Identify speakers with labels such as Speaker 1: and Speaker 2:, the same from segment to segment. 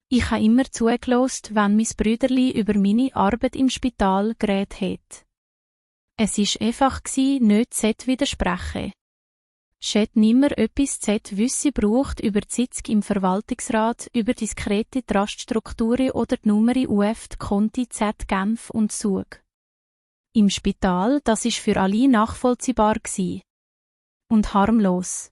Speaker 1: Ich habe immer zugelassen, wenn mein Brüderli über meine Arbeit im Spital geredet hat. Es war einfach, nicht zu widersprechen. Schät nimmer etwas zu wüssi braucht über die Sitzung im Verwaltungsrat, über diskrete Truststrukturen oder die Nummer UF, die Konti Z Genf und Zug. Im Spital, das ist für alle nachvollziehbar gsi. Und harmlos.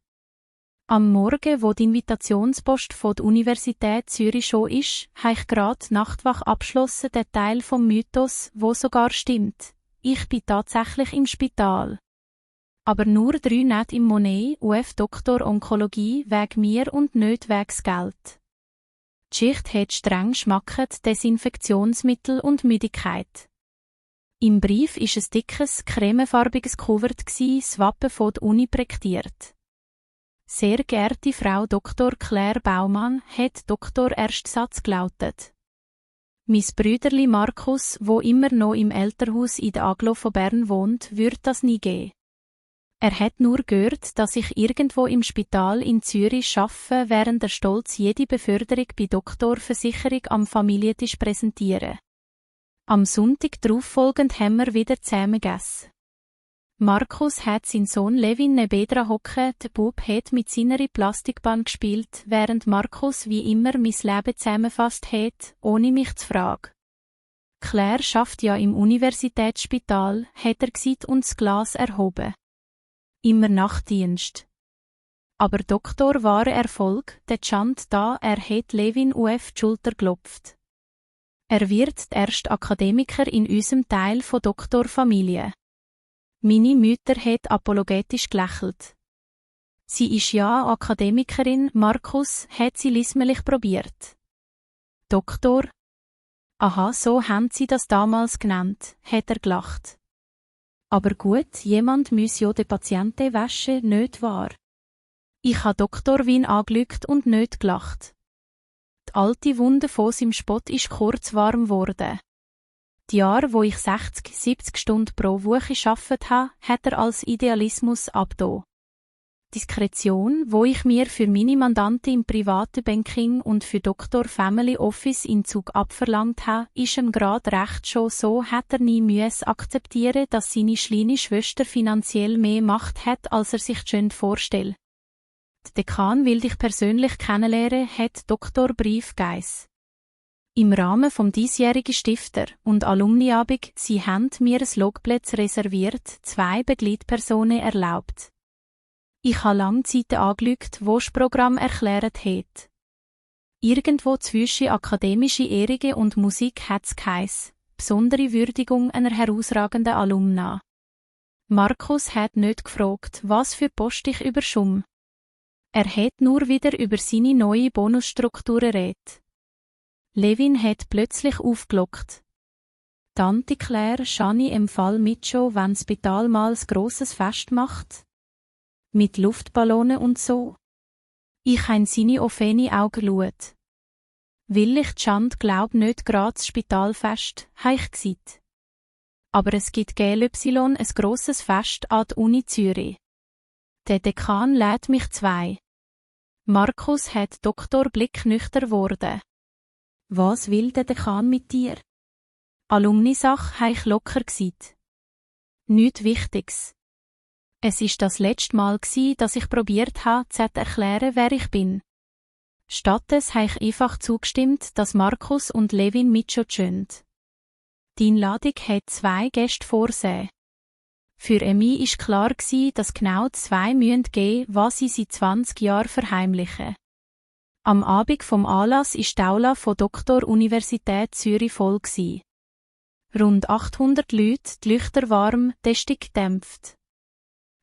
Speaker 1: Am Morgen, wo die Invitationspost von der Universität Zürich schon ist, habe ich gerade Nachtwach abschlossen, der Teil vom Mythos, wo sogar stimmt. Ich bin tatsächlich im Spital. Aber nur 3 Nächte im Monat, UF Doktor Onkologie, wegen mir und nicht wegs Geld. Die Schicht hat streng schmacket, Desinfektionsmittel und Müdigkeit. Im Brief ist ein dickes, cremefarbiges Cover das Wappen von der Uni prägtiert. Sehr geehrte Frau Dr. Claire Baumann, hat Doktor Erstsatz gelautet. Mein Brüderli Markus, wo immer noch im Elternhaus in der Aglo von Bern wohnt, wird das nie geben. Er hat nur gehört, dass ich irgendwo im Spital in Zürich arbeite, während er stolz jede Beförderung bei Doktorversicherung am Familientisch präsentiere. Am Sonntag darauffolgend haben wir wieder zusammen gegessen. Markus hat seinen Sohn Levin neben dran hocken, der Bub hat mit seiner Plastikbahn gespielt, während Markus wie immer mein Leben zusammenfasst hat, ohne mich zu fragen. Claire schafft ja im Universitätsspital, hat er gesagt und das Glas erhoben. Immer Nachtdienst. Aber Doktor war Erfolg, der Chant da, er hat Levin UF die Schulter geklopft. Er wird der erste Akademiker in unserem Teil von Doktorfamilie. Meine Mutter hat apologetisch gelächelt. Sie ist ja Akademikerin, Markus, hat sie lismelig probiert. Doktor? Aha, so haben sie das damals genannt, hat er gelacht. Aber gut, jemand muss ja den Patienten waschen, nicht wahr? Ich habe Doktor Wien angelügt und nicht gelacht. Die alte Wunde von seinem Spott ist kurz warm geworden. Die Jahre, wo ich 60, 70 Stunden pro Woche gearbeitet habe, hat er als Idealismus abgetan. Diskretion, wo ich mir für meine Mandanten im privaten Banking und für Dr. Family Office in Zug abverlangt habe, ist ihm gerade recht schon so, hat er nie müssen akzeptieren, dass seine kleine Schwester finanziell mehr Macht hat, als er sich schön vorstellt. Der Dekan will dich persönlich kennenlernen, hat Dr. Brief geiss. Im Rahmen vom diesjährigen Stifter- und Alumniabend, sie haben mir ein Logplatz reserviert, 2 Begleitpersonen erlaubt. Ich habe lange Zeit angeschaut, wo das Programm erklärt hat. Irgendwo zwischen akademische Ehrungen und Musik hat es geheissen, besondere Würdigung einer herausragenden Alumna. Markus hat nicht gefragt, was für Post ich überschumm. Er hat nur wieder über seine neue Bonusstruktur geredet. Levin hat plötzlich aufgelockt. Tante Claire, Shani im Fall mit schon, wenn das Spital mal ein grosses Fest macht? Mit Luftballonen und so? Ich habe in seine offene Augen geschaut. Will ich die Schande glaub nicht grad das Spitalfest, habe ich gesagt. Aber es gibt GLY ein grosses Fest an der Uni Zürich. Der Dekan lädt mich 2. Markus hat Doktor blicknüchter geworden. Was will der Dekan mit dir? Alumni-Sache habe ich locker gesagt. Nichts Wichtiges. Es ist das letzte Mal dass ich probiert habe, zu erklären, wer ich bin. Stattdessen habe ich einfach zugestimmt, dass Markus und Levin mitschön. Die Einladung hat 2 Gäste vorsehen. Für Emi war klar, dass genau 2 geben müssen, was sie seit 20 Jahren verheimlichen. Am Abend vom Anlass ist die Aula von Doktor Universität Zürich voll gsi. Rund 800 Leute, die Lüchter warm, testig gedämpft.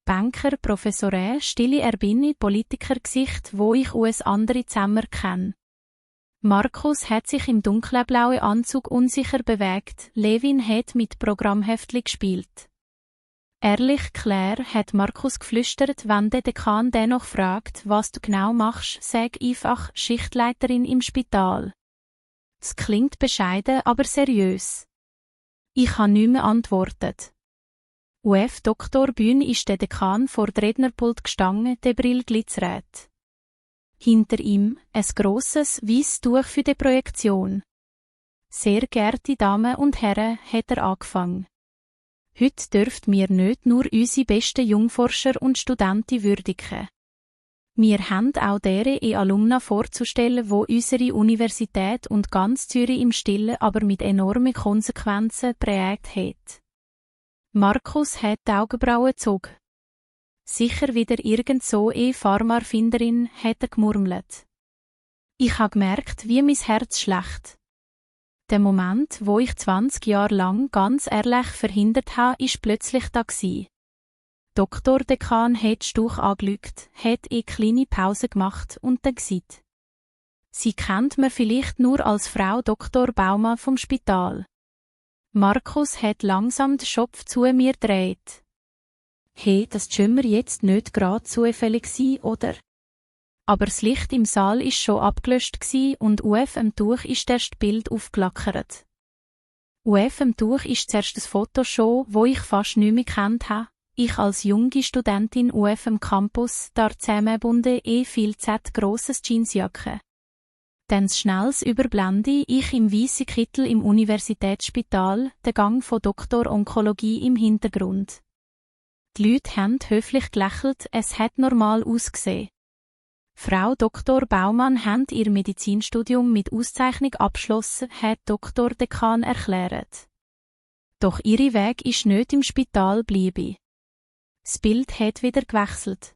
Speaker 1: Banker, Professoren, stille Erbinne, Politikergesicht, wo ich aus andere Zimmer kenne. Markus hat sich im dunkelblauen Anzug unsicher bewegt, Levin hat mit Programmheftli gespielt. Ehrlich, Claire, hat Markus geflüstert, wenn der Dekan dennoch fragt, was du genau machst, sag einfach, Schichtleiterin im Spital. Es klingt bescheiden, aber seriös. Ich habe nicht mehr antwortet. UF Dr. Bühn ist der Dekan vor der Rednerpult gestanden, der Brill glitzert. Hinter ihm ein grosses, weißes Tuch für die Projektion. Sehr geehrte Damen und Herren, hat er angefangen. Heute dürfen wir nicht nur unsere besten Jungforscher und Studenten würdigen. Wir haben auch deren Alumna vorzustellen, wo unsere Universität und ganz Zürich im Stillen, aber mit enormen Konsequenzen prägt hat. Markus hat die Augenbrauen gezogen. Sicher wieder irgend so Pharmaerfinderin, hat er gemurmelt. Ich habe gemerkt, wie mein Herz schlägt. Der Moment, wo ich 20 Jahre lang ganz ehrlich verhindert habe, ist plötzlich da gsi. Doktor Dekan hat Stuch angelügt, hat kleine Pause gemacht und dann gesagt: Sie kennt man vielleicht nur als Frau Dr. Baumann vom Spital. Markus hat langsam den Schopf zu mir gedreht. Hey, das schimmer jetzt nicht gerade zufällig gsi, oder? Aber das Licht im Saal ist schon abgelöscht gsi und auf dem Tuch ist erst Bild aufgelackert. Auf dem Tuch ist zuerst das Foto schon, wo ich fast nicht mehr gekannt habe. Ich als junge Studentin auf dem Campus, da zusammengebunden viel Z grosses Jeansjacke. Dann schnelles Überblende ich im weißen Kittel im Universitätsspital, der Gang von Doktor Onkologie im Hintergrund. Die Leute haben höflich gelächelt, es hat normal ausgesehen. Frau Dr. Baumann hat ihr Medizinstudium mit Auszeichnung abgeschlossen, hat Dr. Dekan erklärt. Doch ihr Weg ist nicht im Spital geblieben. Das Bild hat wieder gewechselt.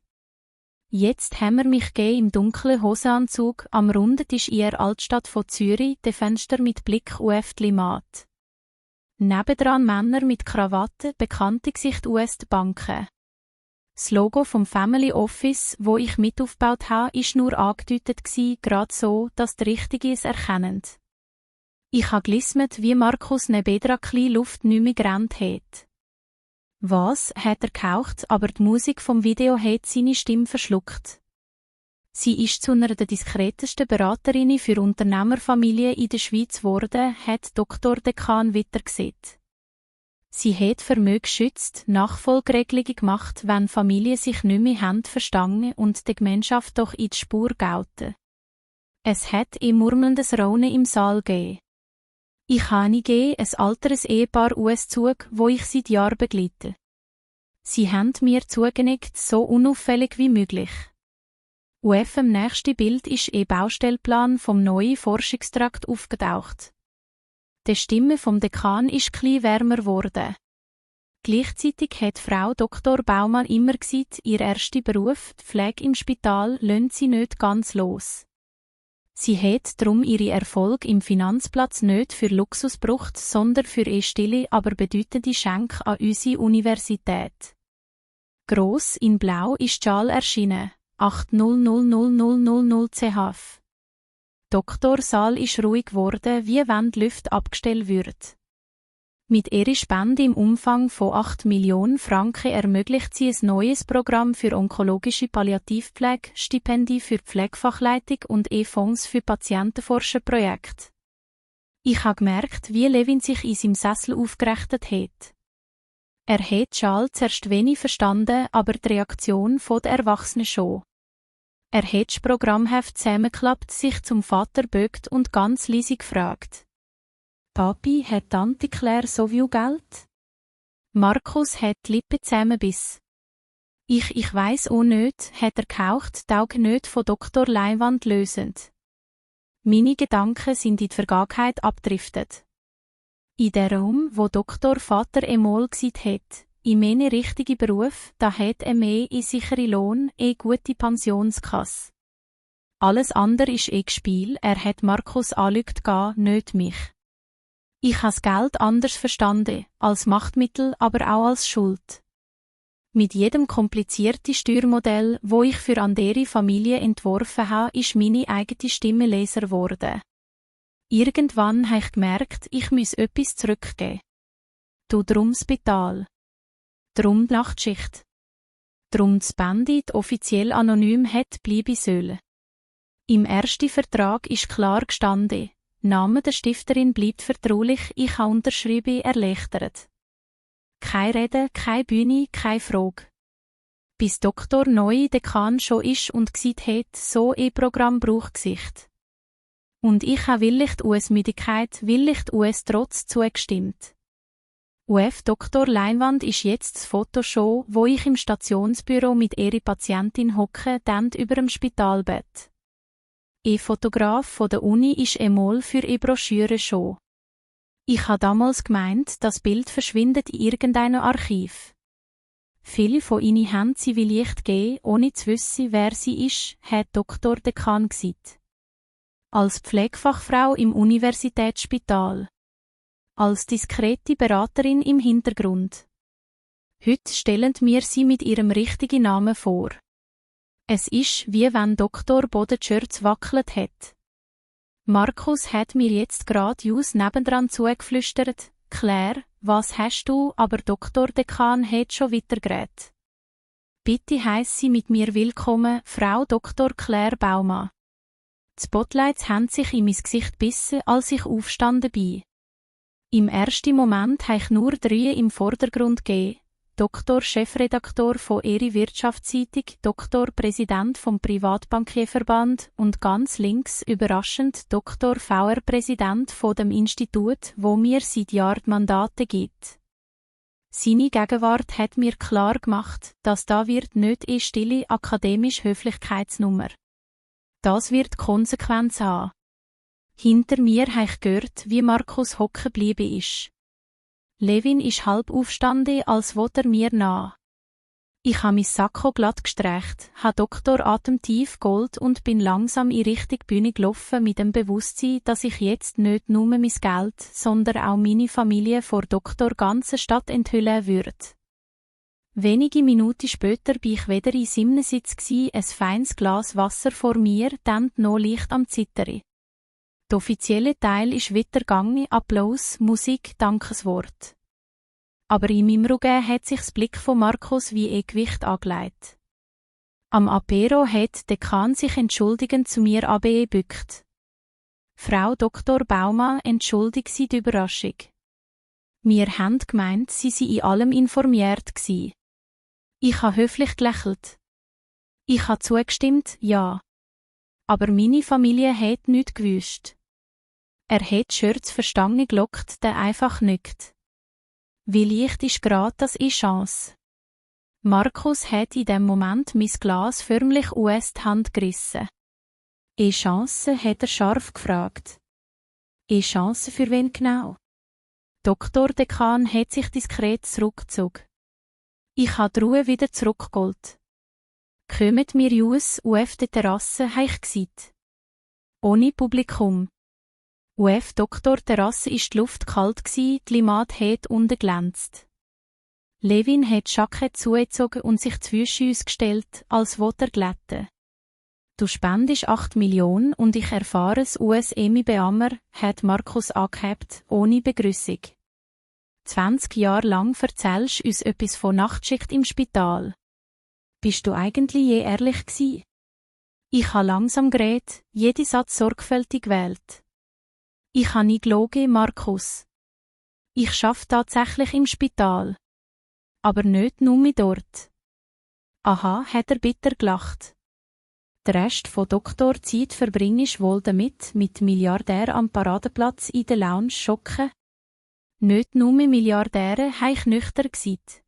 Speaker 1: Jetzt haben wir mich im dunklen Hosenanzug am runden Tisch in der Altstadt von Zürich, die Fenster mit Blick auf die Limmat. Nebendran Männer mit Krawatte, bekannte Gesichter aus den Banken. Das Logo vom Family Office, wo ich mit aufgebaut habe, ist nur angedeutet gsi, gerade so, dass die Richtige es erkennen. Ich habe gelismet, wie Markus nebedrakli Luft nicht mehr gerannt hat. Was, hat er gehaucht, aber die Musik vom Video hat seine Stimme verschluckt. Sie ist zu einer der diskretesten Beraterinnen für Unternehmerfamilien in der Schweiz geworden, hat Dr. Dekan weiter gesagt. Sie hat Vermögen geschützt, Nachfolgeregelungen gemacht, wenn Familien sich nicht mehr haben verstanden und der Gemeinschaft doch in die Spur gauten. Es hat murmelndes Raunen im Saal gegeben. Ich habe ein alteres Ehepaar US-Zug, wo ich seit Jahren begleite. Sie haben mir zugenickt, so unauffällig wie möglich. Auf dem nächsten Bild ist Baustellplan vom neuen Forschungstrakt aufgetaucht. Die Stimme vom Dekan ist etwas wärmer geworden. Gleichzeitig hat Frau Dr. Baumann immer gesagt, ihr erster Beruf, die Pflege im Spital, lässt sie nicht ganz los. Sie hat darum ihre Erfolge im Finanzplatz nicht für Luxus gebraucht, sondern für stille, aber bedeutende Schenk an unsere Universität. Gross in Blau ist die Schale erschienen, 8000000 CH. Doktorsaal ist ruhig geworden, wie wenn die Luft abgestellt wird. Mit ihrer Spende im Umfang von 8 Millionen Franken ermöglicht sie ein neues Programm für onkologische Palliativpflege, Stipendien für Pflegefachleitung und Fonds für Patientenforscherprojekte. Ich habe gemerkt, wie Levin sich in seinem Sessel aufgerichtet hat. Er hat Charles zuerst wenig verstanden, aber die Reaktion der Erwachsenen schon. Er hat das Programmheft zusammengeklappt, sich zum Vater beugt und ganz leise gefragt: Papi, hat Tante Claire so viel Geld? Markus hat die Lippen zusammenbissen. Ich weiss auch nicht, hat er gehaucht, die Augen nicht von Dr. Leinwand lösend. Meine Gedanken sind in die Vergangenheit abdriftet. In der Raum, wo Dr. Vater einmal gesagt hat, in meinen richtigen Beruf, da hat mehr sichere Lohn, gute Pensionskasse. Alles andere ist Gespiel, er hat Markus anlügt nicht mich. Ich habe das Geld anders verstanden, als Machtmittel, aber auch als Schuld. Mit jedem komplizierten Steuermodell, wo ich für andere Familie entworfen habe, ist meine eigene Stimme leiser geworden. Irgendwann habe ich gemerkt, ich muss etwas zurückgeben. Drum das Spital. Drum die Nachtschicht. Drum das Bandit offiziell anonym hätte bleiben sollen. Im ersten Vertrag ist klar gestanden, Name der Stifterin bleibt vertraulich, ich habe unterschrieben, erleichtert. Keine Rede, keine Bühne, keine Frage. Bis Doktor neue Dekan schon ist und gesagt hat, so ein Programm braucht Gesicht. Und ich habe willig die US-Müdigkeit, willig die US-Trotz zugestimmt. UF-Doktor Leinwand ist jetzt das Foto schon, wo ich im Stationsbüro mit ihrer Patientin hocke, dann über dem Spitalbett. Ein Fotograf von der Uni ist einmal für eine Broschüre schon. Ich habe damals gemeint, das Bild verschwindet in irgendeinem Archiv. Viele von ihnen haben sie wie Licht gegeben, ohne zu wissen, wer sie ist, hat Dr. Dekan gesagt. Als Pflegefachfrau im Universitätsspital. Als diskrete Beraterin im Hintergrund. Heute stellen wir sie mit ihrem richtigen Namen vor. Es ist, wie wenn Dr. Bodenschürz wackelt hat. Markus hat mir jetzt gerade just nebendran zugeflüstert, Claire, was hast du, aber Dr. Dekan hat schon weitergeredet. Bitte heiss Sie mit mir willkommen, Frau Dr. Claire Baumann. Die Spotlights haben sich in mein Gesicht bissen, als ich aufstanden bin. Im ersten Moment habe ich nur 3 im Vordergrund gegeben. Doktor Chefredaktor von Eri Wirtschaftszeitung, Doktor Präsident vom Privatbankierverband und ganz links überraschend Doktor VR Präsident von dem Institut, wo mir seit Jahren Mandate gibt. Seine Gegenwart hat mir klar gemacht, dass da wird nicht eine stille akademische Höflichkeitsnummer. Das wird Konsequenz haben. Hinter mir habe ich gehört, wie Markus hocken geblieben ist. Levin ist halb aufgestanden, als wollte er mir nach. Ich habe mein Sakko glatt gestreicht, habe Doktor atemtief geholt und bin langsam in Richtung Bühne gelaufen mit dem Bewusstsein, dass ich jetzt nicht nur mein Geld, sondern auch meine Familie vor Doktor ganze Stadt enthüllen würde. Wenige Minuten später bin ich wieder in Simnensitz gsi, ein feines Glas Wasser vor mir, dann noch leicht am Zittern. Der offizielle Teil ist weitergegangen, Applaus, Musik, Dankeswort. Aber in meinem Rücken hat sich das Blick von Markus wie ein Gewicht angelegt. Am Apero hat der Dekan sich entschuldigend zu mir gebückt. Frau Dr. Baumann, entschuldigt Sie die Überraschung. Wir haben gemeint, Sie sei in allem informiert gsi. Ich habe höflich gelächelt. Ich habe zugestimmt, ja. Aber meine Familie hat nichts gewusst. Er hat Schürz Verstange gelockt, der einfach nickt. Wie leicht ist grad das eine Chance. Markus hat in dem Moment mein Glas förmlich aus die Hand gerissen. Eine Chance, hat er scharf gefragt. Eine Chance für wen genau? Dr. Dekan hat sich diskret zurückgezogen. Ich habe die Ruhe wieder zurückgeholt. Kommt mir aus, auf der Terrasse, habe ich gesagt. Ohne Publikum. Auf Doktor Terrasse ist die Luft kalt gsi, die Limate hat unten glänzt. Levin hat die Jacke zugezogen und sich zwischen uns gestellt, als wollte er glätten. Du spendest 8 Millionen und ich erfahre es, US-Emi Beammer, hat Markus angehebt, ohne Begrüßung. 20 Jahre lang erzählst uns etwas von Nachtschicht im Spital. Bist du eigentlich je ehrlich gsi? Ich habe langsam geredet, jeden Satz sorgfältig gewählt. Ich habe nie gelogen, Markus. Ich schaffe tatsächlich im Spital. Aber nicht nur dort. Aha, hat er bitter gelacht. Der Rest von Doktorzeit verbringst wohl damit, mit Milliardär am Paradeplatz in der Lounge schocken? Nicht nur Milliardäre habe ich nüchtern gesagt.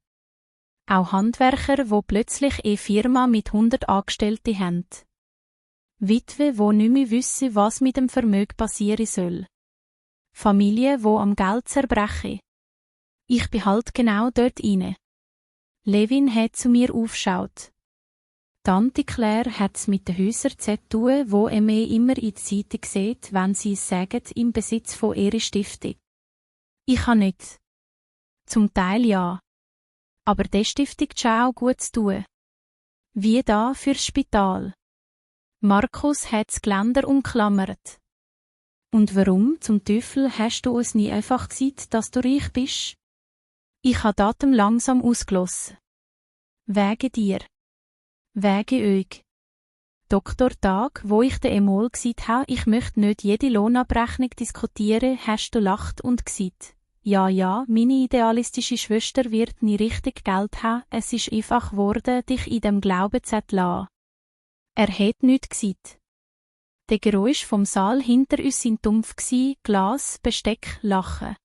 Speaker 1: Auch Handwerker, wo plötzlich eine Firma mit 100 Angestellten haben. Witwe, wo nicht mehr wissen, was mit dem Vermögen passieren soll. Familie, wo am Geld zerbrechen. Ich bin halt genau dort inne. Levin hat zu mir aufgeschaut. Tante Claire hat's mit den Häusern zu tun, wo immer in die Zeitung sieht, wenn sie es sagen, im Besitz von ihrer Stiftung. Ich habe nicht. Zum Teil ja. Aber der Stiftung scheint auch gut zu tun. Wie da fürs Spital. Markus hat das Geländer umklammert. Und warum, zum Teufel, hast du uns nie einfach gesagt, dass du reich bist? Ich habe Datum langsam ausgelassen. Wegen dir. Wegen euch. Doktor Tag, wo ich den Emol gesagt habe, ich möchte nicht jede Lohnabrechnung diskutieren, hast du lacht und gesagt. ja, meine idealistische Schwester wird nie richtig Geld haben, es ist einfach geworden, dich in dem Glauben zu lassen. Er hat nichts gesagt. Die Geräusche vom Saal hinter uns sind dumpf gsi, Glas, Besteck, Lachen.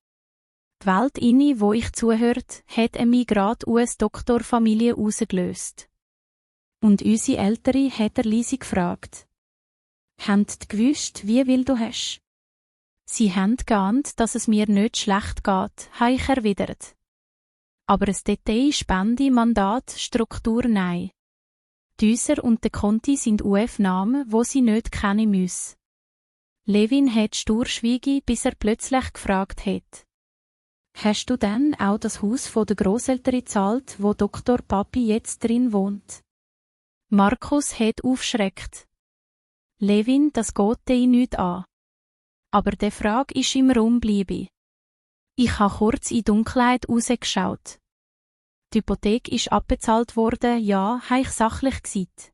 Speaker 1: Die Welt inne, wo ich zuhört, hat mich grad US-Doktorfamilie rausgelöst. Und unsere Ältere hat leise gefragt. Habt gewusst, wie viel du hast? Sie haben geahnt, dass es mir nicht schlecht geht, habe ich erwidert. Aber ein Detail, Spende, Mandat, Struktur, nein. Die Häuser und die Konti sind UF-Namen, wo sie nicht kennen müssen. Levin hat stur schwiegen, bis er plötzlich gefragt hat. Hast du denn auch das Haus von der Grosseltern gezahlt, wo Dr. Papi jetzt drin wohnt? Markus hat aufschreckt. Levin, das geht ihn nicht an. Aber die Frage ist im Raum geblieben. Ich habe kurz in die Dunkelheit rausgeschaut. Die Hypothek ist abbezahlt worden, ja, habe ich sachlich gesagt.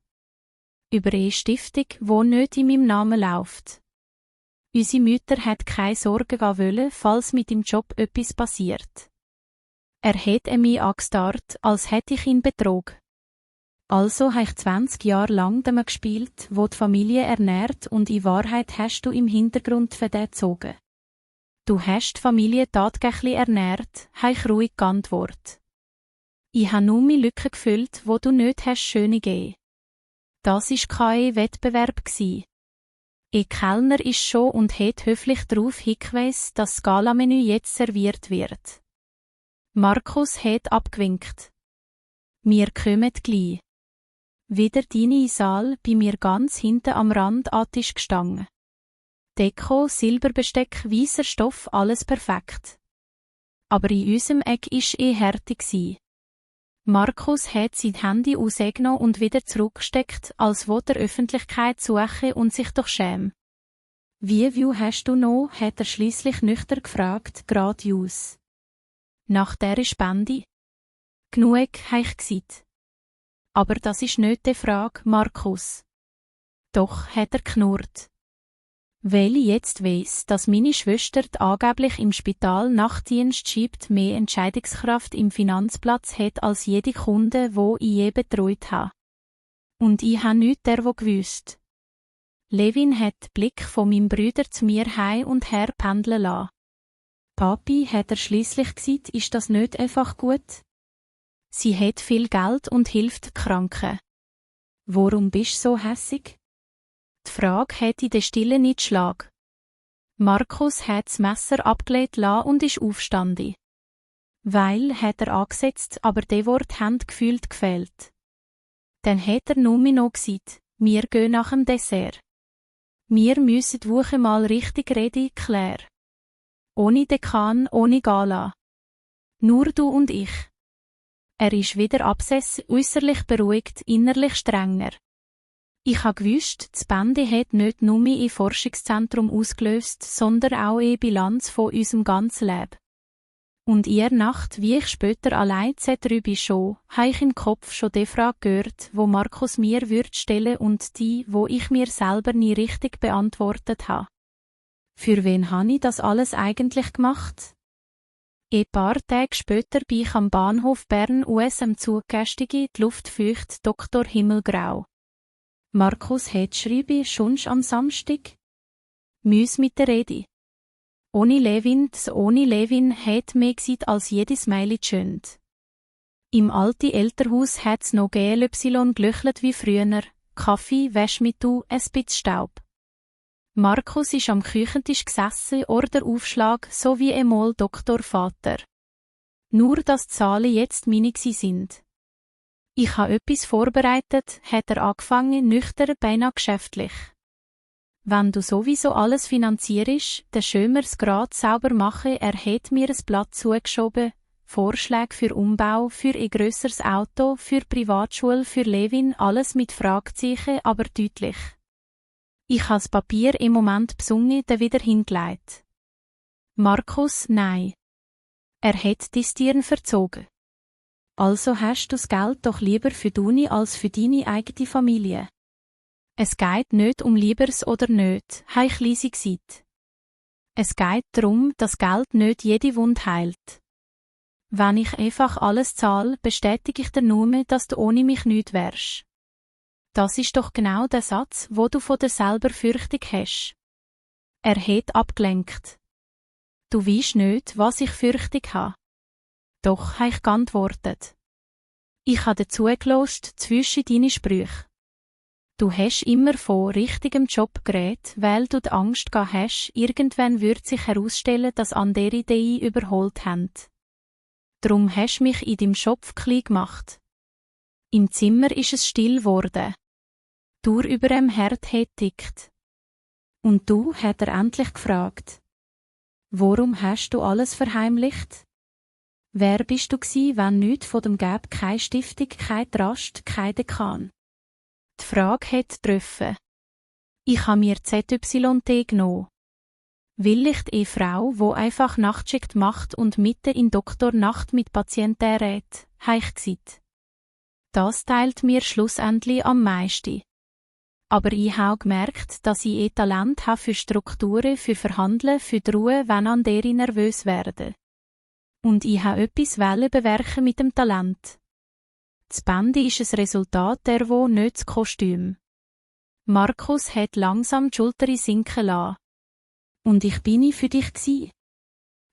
Speaker 1: Über eine Stiftung, die nicht in meinem Namen läuft. Unsere Mutter hat keine Sorgen wollen, falls mit dem Job etwas passiert. Er hat mich angestarrt, als hätte ich ihn betrogen. Also habe ich 20 Jahre lang damit gespielt, wo die Familie ernährt und in Wahrheit hast du im Hintergrund gezogen. Du hast die Familie tatsächlich ernährt, habe ich ruhig geantwortet. Ich habe nur meine Lücken gefüllt, wo du nicht hast schöne gegeben. Das war kein Wettbewerb. Ein Kellner ist schon und hat höflich darauf hingewiesen, dass das Galamenü jetzt serviert wird. Markus hat abgewinkt. Wir kommen gleich. Wieder deine Saal, bei mir ganz hinten am Rand an Tisch gestanden. Deko, Silberbesteck, weißer Stoff, alles perfekt. Aber in unserem Eck war Härte. Markus hat sein Handy rausgenommen und wieder zurückgesteckt, als wollte er Öffentlichkeit suchen und sich doch schämen. Wie viel hast du noch? Hat er schliesslich nüchtern gefragt, geradeaus. Nach dieser Spende? Genug, habe ich gesagt. Aber das ist nicht die Frage, Markus. Doch, hat er knurrt. Weil ich jetzt weiss, dass meine Schwester angeblich im Spital Nachtdienst schiebt, mehr Entscheidungskraft im Finanzplatz hat als jede Kunde, wo ich je betreut habe. Und ich habe nichts gewusst. Levin hat den Blick von meinem Bruder zu mir heim und her pendeln lassen. Papi, hat er schliesslich gesagt, ist das nicht einfach gut? Sie hat viel Geld und hilft Kranken. Warum bist du so hässig? Die Frage hat in der Stille nicht Schlag. Markus hat das Messer abgelegt lassen und ist aufgestanden. Weil hat er angesetzt, aber die Wort haben gefühlt gefehlt. Dann hat er nur noch gesagt, wir gehen nach dem Dessert. Wir müssen die Woche mal richtig reden, Claire. Ohne Dekan, ohne Gala. Nur du und ich. Er ist wieder absessen, äußerlich beruhigt, innerlich strenger. Ich habe gewusst, die Spende hat nicht nur ein Forschungszentrum ausgelöst, sondern auch eine Bilanz von unserem ganzen Leben. Und in der Nacht, wie ich später allein darüber schon, habe ich im Kopf schon die Frage gehört, wo Markus mir stellen würde und die, wo ich mir selber nie richtig beantwortet habe. Für wen habe ich das alles eigentlich gemacht? Ein paar Tage später bin ich am Bahnhof Bern US am Zugästige, die Luft feucht, Dr. Himmelgrau. Markus hat geschrieben, schon am Samstag? Müs mit der Rede. Ohne Levin hat mehr gesagt als jedes Meili schönt. Im alten Elternhaus hat's noch GLY glöchlet wie früher, Kaffee, Waschmittel, ein bisschen Staub. Markus ist am Küchentisch gesessen, Orderaufschlag, so wie einmal Doktor Vater. Nur, dass die Zahlen jetzt meine sind. Ich habe etwas vorbereitet, hat er angefangen, nüchtern, beinahe geschäftlich. Wenn du sowieso alles finanzierst, dann schön wir's grad sauber machen, er hat mir ein Blatt zugeschoben, Vorschläge für Umbau, für ein grösseres Auto, für Privatschule, für Levin, alles mit Fragezeichen, aber deutlich. Ich habe das Papier im Moment besungen, dann wieder hingelegt. Markus, nein. Er hat die Stirn verzogen. Also hast du das Geld doch lieber für Duni als für deine eigene Familie. Es geht nicht um Liebers oder nicht, habe ich leise gesagt. Es geht darum, dass Geld nicht jede Wunde heilt. Wenn ich einfach alles zahle, bestätige ich dir nur, dass du ohne mich nichts wärst. Das ist doch genau der Satz, wo du von dir selber Fürchtung hast. Er hat abgelenkt. Du weisst nicht, was ich Fürchtung habe. Doch, habe ich geantwortet. Ich habe zugelassen zwischen deine Sprüche. Du hast immer von richtigem Job geredet, weil du die Angst gehabt hast, irgendwann würde sich herausstellen, dass andere dich überholt haben. Drum hast du mich in deinem Schopf klein gemacht. Im Zimmer ist es still geworden. Durch über dem Herd hat tickt. Und du, hat er endlich gefragt. Warum hast du alles verheimlicht? Wer bist du gsi, wenn nichts von dem gäbe, keine Stiftung, kein Rast, kein Dekan? Die Frage hat getroffen. Ich habe mir ZYT genommen. Will ich die Frau, wo einfach Nachtschicht macht und mitten in Doktornacht mit Patienten redet, habe ich gesagt. Das teilt mir schlussendlich am meisten. Aber ich habe gemerkt, dass ich Talent habe für Strukturen, für Verhandeln, für die Ruhe, wenn andere nervös werden. Und ich habe etwas bewerken mit dem Talent. Das Bändi ist ein Resultat der nicht das Kostüm. Markus hat langsam die Schultern sinken lassen. Und ich bin für dich gsi.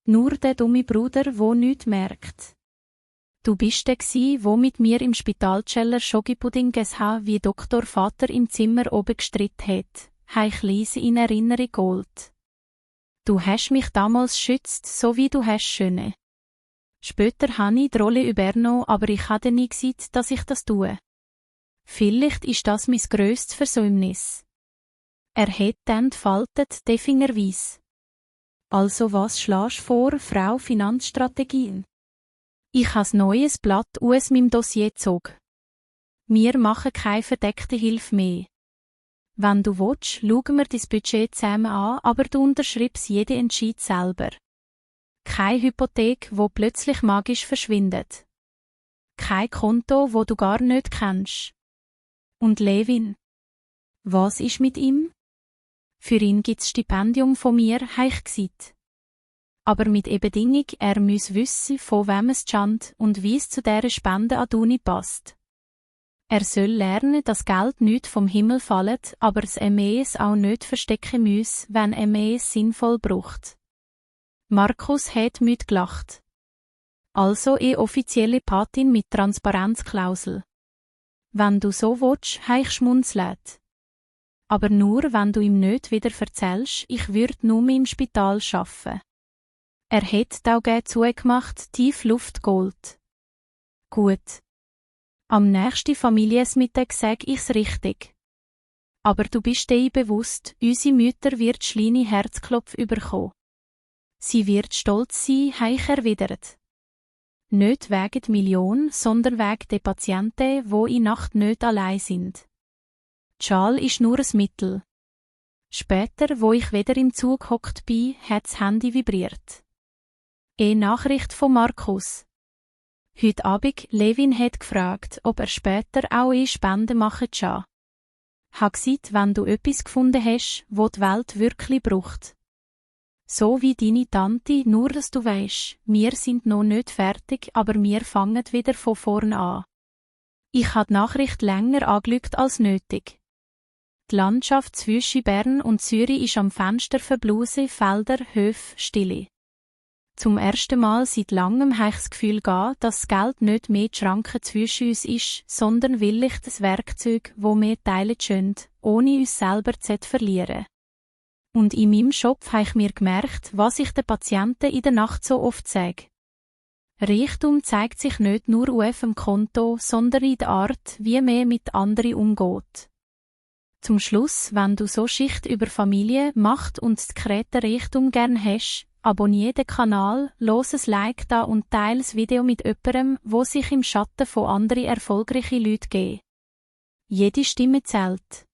Speaker 1: Nur der dumme Bruder, wo nichts merkt. Du bist der gsi, wo mit mir im Spitalkeller Schogipudding gegessen wie Doktor Vater im Zimmer oben gestritten hat, habe ich leise in Erinnerung geholt. Du hast mich damals schützt, so wie du hast schöne. Später habe ich die Rolle übernommen, aber ich habe nie gesagt, dass ich das tue. Vielleicht ist das mein grösstes Versäumnis. Er hat dann entfaltet, den Finger weiss. Also was schlägst du vor, Frau Finanzstrategien? Ich habe ein neues Blatt aus meinem Dossier gezogen. Wir machen keine verdeckte Hilfe mehr. Wenn du willst, schauen wir dein Budget zusammen an, aber du unterschreibst jeden Entscheid selber. Keine Hypothek, wo plötzlich magisch verschwindet. Kein Konto, wo du gar nicht kennst. Und Levin? Was ist mit ihm? Für ihn gibt's Stipendium von mir, habe ich gesagt. Aber mit Bedingung, er muss wissen, von wem es stammt und wie es zu dieser Spende an die Uni passt. Er soll lernen, dass Geld nicht vom Himmel fällt, aber das MES auch nicht verstecken muss, wenn MES sinnvoll braucht. Markus hat mitgelacht. Also offizielle Patin mit Transparenzklausel. Wenn du so willst, habe ich schmunzelt. Aber nur, wenn du ihm nicht wieder erzählst, ich würde nur im Spital arbeiten. Er hat die Augen zugemacht, tief Luft geholt. Gut. Am nächsten Familienmittag sag ich's richtig. Aber du bist dir bewusst, unsere Mutter wird schleine Herzklopf überkommen. Sie wird stolz sein, habe ich erwidert. Nicht wegen der Million, sondern wegen der Patienten, die in Nacht nicht allein sind. Die Schal ist nur ein Mittel. Später, wo ich wieder im Zug gehockt bin, hat das Handy vibriert. Nachricht von Markus. Heute Abend, Levin hat gefragt, ob er später auch Spenden machen kann. Hab gesagt, wenn du etwas gefunden hast, wo die Welt wirklich braucht. So wie deine Tante, nur dass du weisst, wir sind noch nicht fertig, aber wir fangen wieder von vorn an. Ich habe die Nachricht länger angeschaut als nötig. Die Landschaft zwischen Bern und Zürich ist am Fenster verblasen, Felder, Höfe, Stille. Zum ersten Mal seit langem habe ich das Gefühl gehabt, dass das Geld nicht mehr die Schranke zwischen uns ist, sondern willig das Werkzeug, wo wir teilen können, ohne uns selber zu verlieren. Und in meinem Schopf habe ich mir gemerkt, was ich den Patienten in der Nacht so oft sage. Reichtum zeigt sich nicht nur auf dem Konto, sondern in der Art, wie man mit anderen umgeht. Zum Schluss, wenn du so Schicht über Familie, Macht und diskreten Reichtum gern hast, abonniere den Kanal, los ein Like da und teile das Video mit jemandem, wo sich im Schatten von anderen erfolgreichen Leuten geht. Jede Stimme zählt.